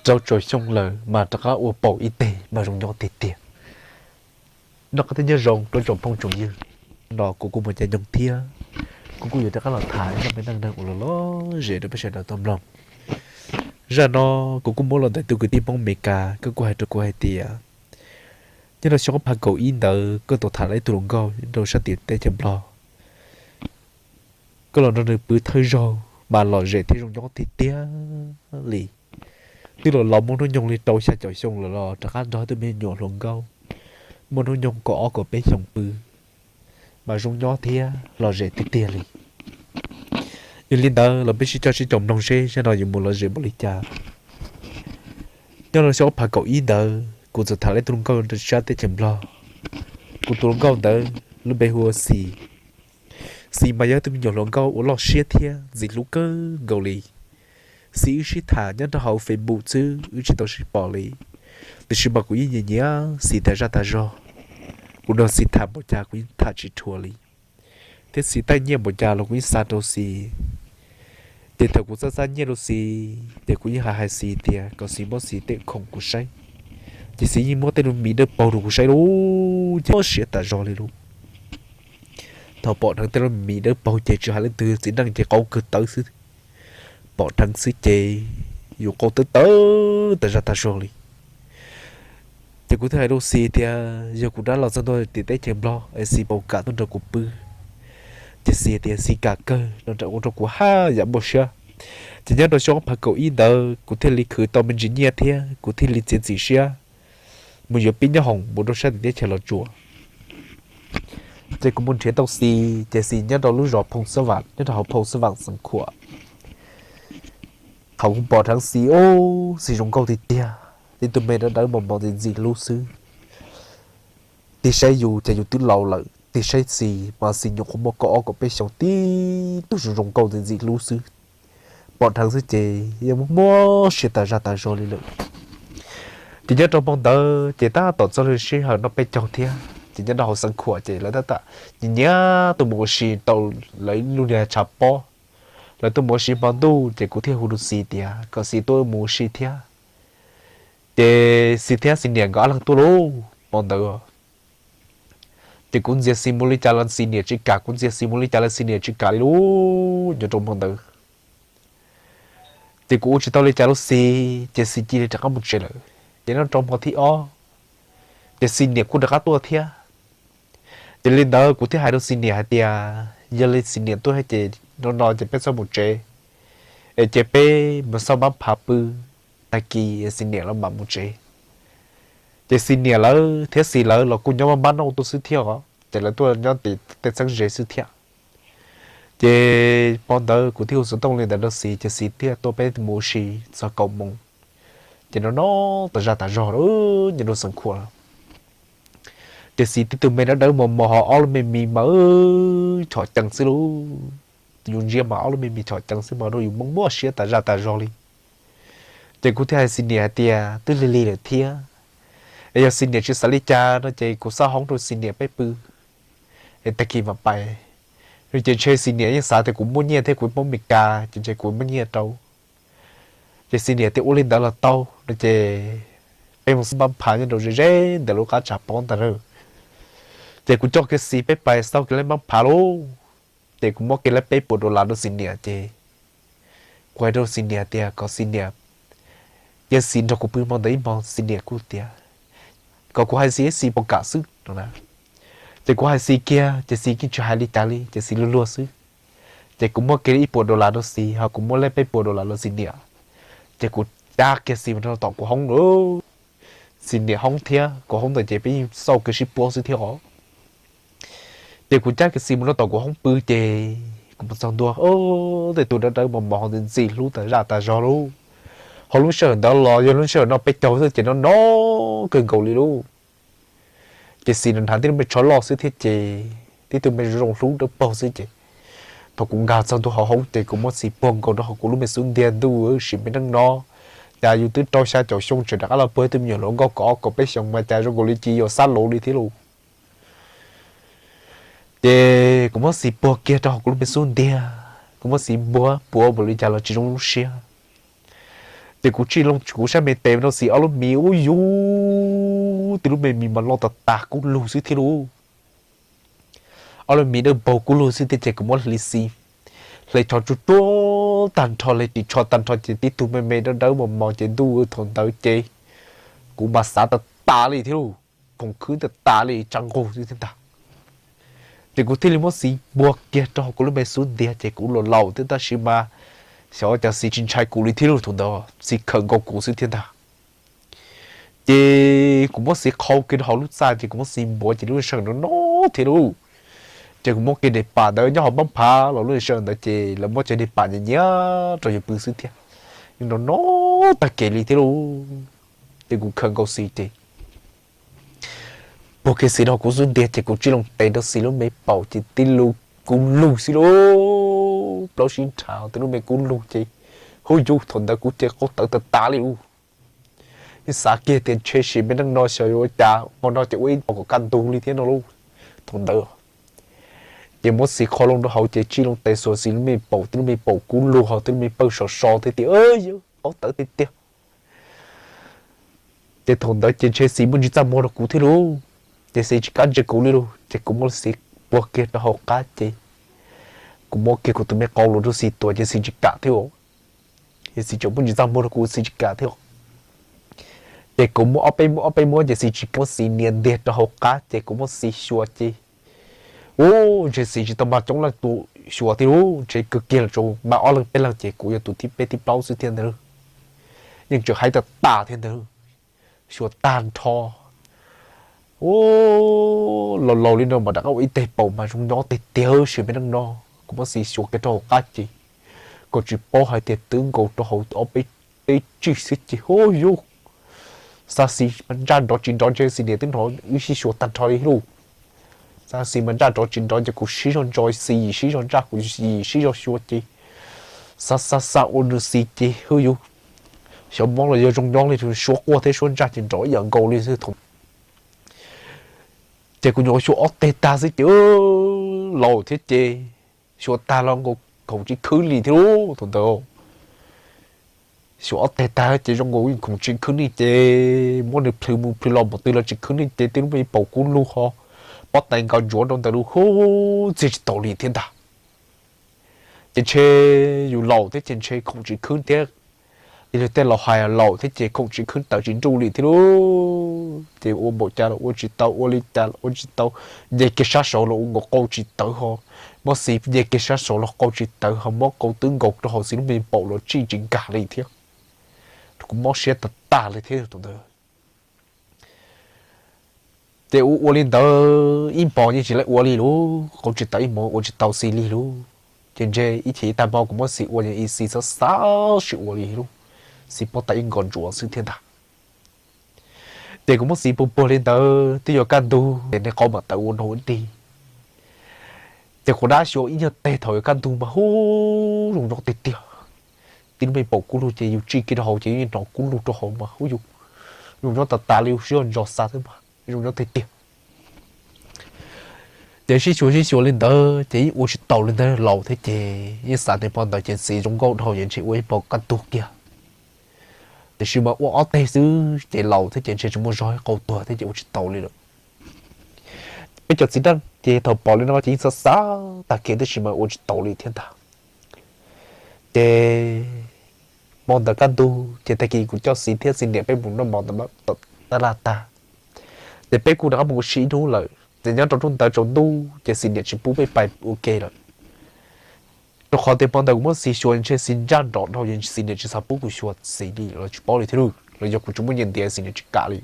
rau caum xyoo lawm mas rov qab ua paum ib teg mas zoo nyob tiag tiag. Noj qab thiab nyob zoo rau tsoom phooj tsoom ywg, no kuv kuj mus caij nyoog thiab, kuv kuj yuav rov qab los tham ib zaj me neej neeg uas lom lom zem rau peb sawv daws tau mloog. Zaj no kuv kuj muab los ntawm tus kwv tij Hmoob Amelikas, koj kuj hais rau kuv hais tias nyob rau xyoo ob phav kaum ib ntawd koj tau tham los ib tug hluas nkauj rau sab tim teb chaws Nplog. Koj los nrog nws pw thawj zaug mas lom zem thiab zoo nyob tiag tiag li. Twb los los muaj hnub nyoog li rau xya caum xyoo lawm los rov qab nrog tus me nyuam hluas nkauj muaj hnub nyoog kaum ob kaum peb xyoos pw mas zoo nyob thiab lom zem tiag tiag li. Yog li ntawd los peb sib coj sib caum mloog seb zaj no yuav mus lom zem npaum li cas. Nyob rau xyoo ob phav kaum ib ntawd kuv txawm tham los ib tug hluas nkauj rau sab teb chaws Nplog. Kuv tus hluas nkauj ntawd lub npe hu ua Xis. Xis mas yog tus me nyuam hluas nkauj uas loj siab thiab ntxim hlub kawg nkaus li. Xis wb sib tham nyob rau hauv Facebook xwb, wb tsis tau sib pom li, tiam sis mas kuv yeej nyiam nyiam Xis tas zaj tas zog. Kuv nrog Xis tham npaum cas kuv yeej tham tsis dhuav li, thiab Xis thaij nyiaj npaum cas los kuv yeej xa rau Xis. Ces thaum kuv xa xa nyiaj rau Xis ces kuv yeej hais hais Xis tias kom Xis muab Xis tej khoom kuv saib, ces Xis yeej muab tej lub mis dawb paug rau kuv saib lauj, ces mob siab tas zog li lauj. Thaum pom dheev tej lub mis dawb paug ces tsis hais leej twg txiv neej ces qau kawg tawv xwb. Pom dheev xwb ces yus qau tawv tawv tas zaj tas zog li. Ces kuv thiaj hais rau Xis tias yog kuv rov los txog ntua tim teb chaws Nplog es Xis puas kam tuaj nrog kuv pw. Ces Xis tias Xis kam kawg no, ua rau kuv haj yam npau siab. Ces nyob rau xyoo ob phav kaum ib ntawd kuv thiaj li khwv tau me ntsis nyiaj thiab kuv thiaj li txiav txim siab mus yuav pib nyob hoom mus rau sab tim teb chaws Los Tsuas. Ces kuv mus nrhiav tau Xis, ces Xis nyob rau lub zos Phoo Xab Vam, nyob rau hauv Phoo Xab Vam Xeev Khuam. Thaum kuv pom dheev Xis, ub, Xis zoo nkauj tiag tiag, tib tug me dawb dawb mos mos ntxim ntxim hlub xwb. Tig saib yus ces yus twb laus lawm, tig saib Xis mas Xis nyuam qhuav muaj kaum ob kaum peb xyoos, tib tug zoo zoo nkauj ntxim ntxim hlub xwb. Pom dheev xwb ces yeej mob siab tas zaj tas zog li lawm. Ces nyob rau hmo ntawd ces tab tom txog lub sij hawm noj peb caug thiab, ces nyob rau hauv Xeev Khuam ces lawv tab tom nyiam nyiam tuaj mus ua si rau lawv lub niag tshav pob. Lawv tuaj mus ua si hmo ntuj ces kuv thiaj hu rau Xis tias kom Xis tuaj mus ua si thiab. Ces Xis thiab Xis niam nkawd ob leeg tuaj lauj hmo ntawd. Ces kuv ntxias Xis mus li cas los Xis niam tsis kam, kuv ntxias Xis mus li cas los Xis niam tsis kam li lauj, nyob rau hmo ntawd. Ces kuv ua tsis tau li cas rau Xis ces Xis cia li rov qab mus tsev lawm. Ces nyob rau hmo thib ob ces Xis niam kuj rov qab tuaj thiab. Ces li ntawd kuv thiaj hais rau Xis niam hais tias yog li Xis niam tuaj ces no no ces peb txhob mus tsev, es ces peb mus xauj npab phav pw, tag kis Xis niam los mam mus tsev. Ces Xis niam lawv thiab Xis lawv los kuj nyob maj maj noj tuaj xwb thiab os, ces lawv tuaj nyob tim tej txheeb ze xwb thiab. Ces hmo ntawd kuv thiaj hu xov tooj li ntawd rau Xis ces Xis thiaj tuaj peb mus ua si txog kaum moos. Ces no no tas zaj tas zog nyob rau Xeev Khuam lawm. Ces Xis tib tug me dawb dawb mos mos ho ob lub me mis mas chom cees xwb lauj. Yus ntsia mas ob lub me mis chom cees xwb mas rau yus mob mob siab tas zaj tas zog li. Ces kuv thiaj hais Xis niam hais tias twb lig lig lawm thiab, es yog Xis niam tsis xav li cas no ces kuv xa hoob rau Xis niam peb pw, es tag kis mam pais. Ces ntshe Xis niam yeej xav tias kuv muaj nyiaj thiab kuv Hmoob Mes Kas ces ntshe kuv muaj nyiaj rau. Ces Xis niam tias ua li ntawd los tau no ces peb mus xauj npab phav nyob rau ze ze ntawm lub qab tshav pob ntag na. Ces kuv coj kiag Xis peb pais xauj kiag lub npab phav lauj. Ces kuv muab kiag lawm peb puas dollar rau Xis niam ces kuv hais rau Xis niam tias kom Xis niam cia Xis nrog kuv pw hmo ntawd ib hmos, Xis niam kuj tias kom kuv hais Xis, Xis puas kam xwb no na. Ces kuv hais Xis kiag ces Xis yeej tsis hais li cas li ces Xis luag luag xwb. Ces kuv muab kiag ib puas dollar rau Xis ho kuv muab lawm peb puas dollar rau Xis niam. Ces kuv cab kiag Xis mus rau tom kuv hoob lawm. Xis niam hoob thiab kuv hoob ntawd ces peb yeej xauj kiag sib puab xwb thiab os. Ces kuv cab kiag Xis mus rau tom kuv hoob pw ces kuv mus txog ntua, tej tus dawb dawb mos mos ho ntxim ntxim hlub tas zaj tas zog lauj. Ho lub sij hawm ntawd los yog lub sij hawm noj peb caug xwb ces no no kawg nkaus li lauj. Ces Xis nrog nrhiav tib lub me tsho loj xwb thiab ces tib tug me zoo hlub dawb paug xwb ces thaum kuv nkag txog ntua hauv hoob ces kuv muab Xis puag nkaus rau hauv kuv lub me xub ntiag, ntuj, sim me neej no, cas yus twb rau xya caum xyoo tseem rov qab los puag tus me nyuam hluas nkauj kaum ob kaum peb xyoos mas cas zoo nkaus li cia yuav xab lauv li thiab lauj. Ces kuv muab Xis puag kiag rau hauv kuv lub me xub ntiag, kuv muab Xis npuab puav npaum li cas los tsis zoo lub siab. Ces kuv tsij loo kuv sab me tes rau Xis ob lub mis, ub yus, tib lub me mis mas loj tas tas kub lug xwb thiab lauj. Ob lub mis dawb paug kub lug xwb thiab ces kuv muab hle Xis, hle tsho tsuag tsuag tag nrho, hle ris tsho tag nrho ces tib tug me me dawb dawb mos mos ces ntuj thaum ntawd ces kuv mas xav tas tas li thiab lauj, khoom khwb tas tas li tsaj nqug xwb thiab ntag. Ces kuv thiaj li muab Xis npuag kiag rau hauv kuv lub me xub ntiag ces kuv laus laus thiab tab sis mas xyov cas Xis tsis ntshai kuv li thiab lauj, thaum ntawd Xis khawm nkaus kuv xwb thiab ntag. Ces kuv muab Xis qhau kiag rau hauv lub txaj ces kuv muab Xis npuav ces lub sij hawm no no thiab lauj. Ces kuv muab kiag daim pam ntawd nyob hauv npab phav los lub sij hawm ntawd ces lawv muab cov daim pam nyiam nyiam rau yus pw xwb thiab, no no tag kev li thiab lauj. Ces kuv khawm nkaus Xis ces npuag kiag Xis rau kuv xub ntiag ces kuv tsij loo tes rau Xis lub me paum ces tib lub kub lug xwb lauj, plaub sib nrhav tib lub me kub lug ces, huj yus, thaum ntawd kuv ces qau tawv tas tas li lauj. Yeej xav kiag tias ntshe sim me neej no xyov yuav ua cas hmo no ces ua ib hmo kom kaj ntug li thiab no lauj. Thaum ntawd ces muab Xis qhau loo rau hauv ces tsij loo tes xuas Xis lub me paum, tib lub me paum kub lug hos tib lub me paum so so thiab tias, yawg, qau tawv tiag tiag. Ces thaum ntawd ces ntshe Xis muaj ntsis txaj muag rau kuv thiab lauj, ces Xis tsis kam ntsia kuv li lauj. Ces kuv muab Xis npuag kiag rau hauv qab ces kuv muab kiag kuv tus me qau los rau Xis tuav ces Xis tsis kam thiab os. Ces Xis tseem muaj ntsis txaj muag rau kuv, Xis tsis kam thiab os. Ces kuv muab ob peb muab ob peb muab ces Xis tsis kam, muab Xis nias ntiag rau hauv qab ces kuv muab Xis xyuas ces, ub, ntshe Xis tsis tau mag coob leej tus xyuas thiab lauj, ntshe kawg kiag los tsuas mag ob leeg peb leeg ces kuv yog tus thib peb thib plaub xwb thiab ntag lauj. Yeej tseem haib tas tas thiab ntag lauj. Xyuas tag nrho, ub, laus laus li no mas rov qab ua ib teg paum mas zoo nyob tiag tiag sim me neej no. Kuv muab Xis xyuas kiag rau hauv qab ces kuv tsis paub hais tias twb nkaus rau hauv ob peb teb tsij xwb ces, huj yus, xav Xis mas ntsaj nrov tsis nrov ntshe Xis niam twb hnov wb sib xyuas tag nrho li lauj. Xav Xis mas ntsaj nrov tsis nrov ces kuv sib zog ntso Xis, Xis sib zog ntsaj kuv, Xis sib zog xyuas ces xav xav xav ua nws Xis ces, huj yus, xyov mob los yog zoo nyob li, suab quaj thiab suab ntsaj ces nrov ib yam nkaus li xwb thaum. Ces kuv nyuam qhuav xyuas ob teg tag xwb ces laus thiab ces xyuas tag los nkaus khoom tsis khwb li thiab lauj thaum ntawd. Xyuas ob teg tag ces zoo nkaus khoom tsis khwb li ces muab nws plhws mus plhws los npaum twg los tsis khwb li ces tib lub me paum kub lug ho pob tais nkag ntsuav rau ntawd lub hub txiag tsis taus li thiab ntag. Ces ntshe yus laus thiab ces ntshe khoom tsis khwb thiab. Yog li tej laus hais laus thiab ces khoom tsis khwb tawv tsis nruj li thiab lauj. Ces ua npaum cas los ua tsis tau, ua li cas los ua tsis tau, nce kiag sab saud los ua nkaus qau tsis tawv ho, muab Xis nce kiag sab saud los qau tsis tawv ho, muab qau twb nkaus rau hauv Xis lub me paum los tsij tsis nkag li thiab. Kuv mob siab tag tag li thiab thaum ntawd. Ces ua ua li ntawd ib hmos yeej tsis laib ua li lauj, qau tsis tawv ib hmos ua tsis tau Xis li lauj. Ces ntshe ib chim ib tag hmo kuv muab Xis ua ces Xis xav xav tsis ua li lauj, Xis pob tais ib nkos ntsuav xwb thiab ntag. Ces kuv muab Xis puag puag li ntawd twb yuav kaj ntug ces nws qau mam tawv ua nrog ua dig. Ces kuv dab xyuas ib nyuag teg thaum yuav kaj ntug mas hub zoo nyob tiag tiag. Tib lub me paum kub lug ces yus tsij kiag rau hauv ces yeej hnov kub lug rau hauv mas hub yus, zoo nyob tas tas li, yus sib zog ntso xav thiab mas zoo nyob tiag tiag. Ces sib xyuas sib xyuas li ntawd ces yeej ua tsis taus li ntag, laus thiab ces yeej xav tias hmo ntawd ces Xis zoo nkauj dhau ces ntshe ua ib hmo kaj ntug kiag. Tiam sis mas ua ob teg xwb ces laus thiab ces ntshe tsis muaj zog ib qau tuag thiab ces ua tsis taus li lawm. Peb cov txiv neej ces thaum pom li no ces yeej xav xav tag kev tab sis mas ua tsis taus li thiab ntag. Ces hmo ntawd kaj ntug ces tag kis kuv coj Xis thiab Xis niam peb mus noj mov tab laj tag, ces peb kuj rov qab mus ua si ib hnub lawm. Ces nyob rau hnub ntawd tsaus ntuj ces Xis niam tsis pub peb pais ua ke lawm, rau qhov tias hmo ntawd kuv muab Xis xyuas ntshe Xis ntsaj nrov dhau ces Xis niam tsis xav pub kuv xyuas Xis li los tsis paub li thiab lauj, los yog kuv tsis muaj nyiaj ntiav Xis niam tsis kam li.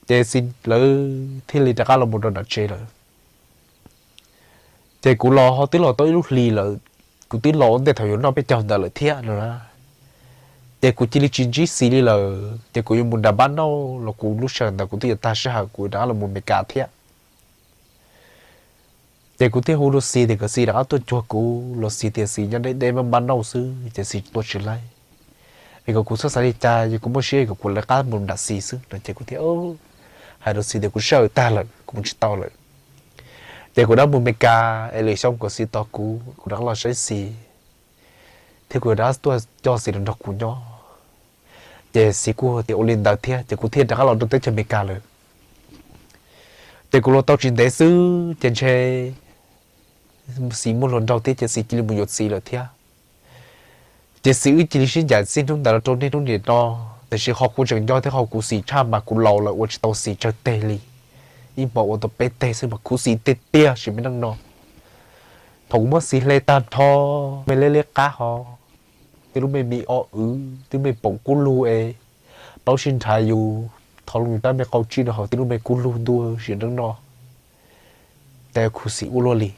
Ces Xis lawv thiaj li rov qab los mus rau nram tsev lawm. Ces kuv los ho twb los tau ib lub hlis lawm, kuv twb los ua ntej thaum yuav noj peb caug ntawd lawm thiab no na. Ces kuv cia li tsis ntsib Xis li lawm, ces kuv yuav mus nram npab nauj los kuv lub sij hawm ntawd kuv twb yuav tag sij hawm kuv rov qab los mus Amelikas thiab. Ces kuv thiaj hu rau Xis tias kom Xis rov qab tuaj cuag kuv los Xis tias Xis nyob deb deb npab npab nauj xwb ces Xis tuaj tsis laib. Es kom kuv txhob xav li cas, yog kuv muaj siab es kom kuv lawv qab mus nram Xis xwb no ces kuv thiaj hais rau Xis tias kuv sij hawm tag lawm kuv mus tsis tau lawm. Ces kuv rov mus Amelikas es lwm xyoo kom Xis tos kuv, kuv rov qab los saib Xis, thiab kuv rov qab tuaj coj Xis los nrog kuv nyob. Ces Xis kuj tias ua li ntawd thiab ces kuv thiaj rov qab los rau teb chaws Amelikas lawm. Ces kuv los tau tsis ntev xwb ces ntshe Xis muaj hluas nraug thiab ces Xis cia li mus yuav txiv lawm thiab. Ces Xis wb cia li sib ncaim txij hnub ntawd los rau niaj hnub niam no, tiam sis ho kuv tseem nco thiab ho kuv Xis tshaj mas kuv laus lawm ua tsis tau Xis tsawg teg li. Ib hmo ua tau peb teg xwb mas khuv xim tiag tiag sim me neej no. Thaum kuv muab Xis hle tag nrho, me leb leb qab ho, twb lub me mis o wv twb me poom kub lug es, plaub sib nrhav yus, thov loo rab me qau tsij no ho twb lub me kub lug ntua sim neej no. Tes khuv xim ua luaj li.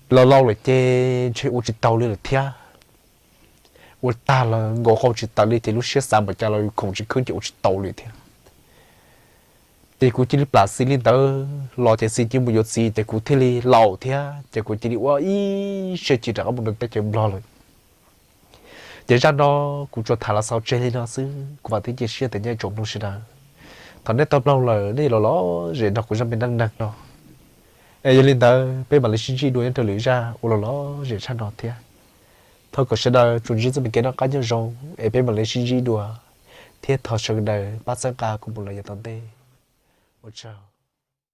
Los laus lawm ces ntshe ua tsis tau li lawm thiab. Ua tag los nkaus qau tsis tawm li ces lub siab xav npaum cas los yus khoom tsis khwb ces ua tsis tau li thiab. Ces kuv cia li plam Xis li ntawd los ces Xis cia li mus yuav txiv ces kuv thiaj li laus thiab ces kuv cia li ua ib siab cia li rov qab mus rau teb chaws Nplog lawm. Ces zaj no kuv tsuas tham los xaus tseg li no xwb, kuv vam thiab cia siab tias nej tsoom mloog sawv daws, thaum nej tau mloog lawm nej yuav los lom zem nrog kuv zaj me neej neeg no. Es yog li ntawd peb mam li sib ntsib dua nyob rau lwm zaj uas los lom zem tshaj no thiab. Thov kom sawv daws tsuas ntsib txoj me kev noj qab nyob zoo es peb mam li sib ntsib dua, thiab thov sawv daws pab txhawb nqa kuv mus lawm yav tom ntej. Ua tsaug.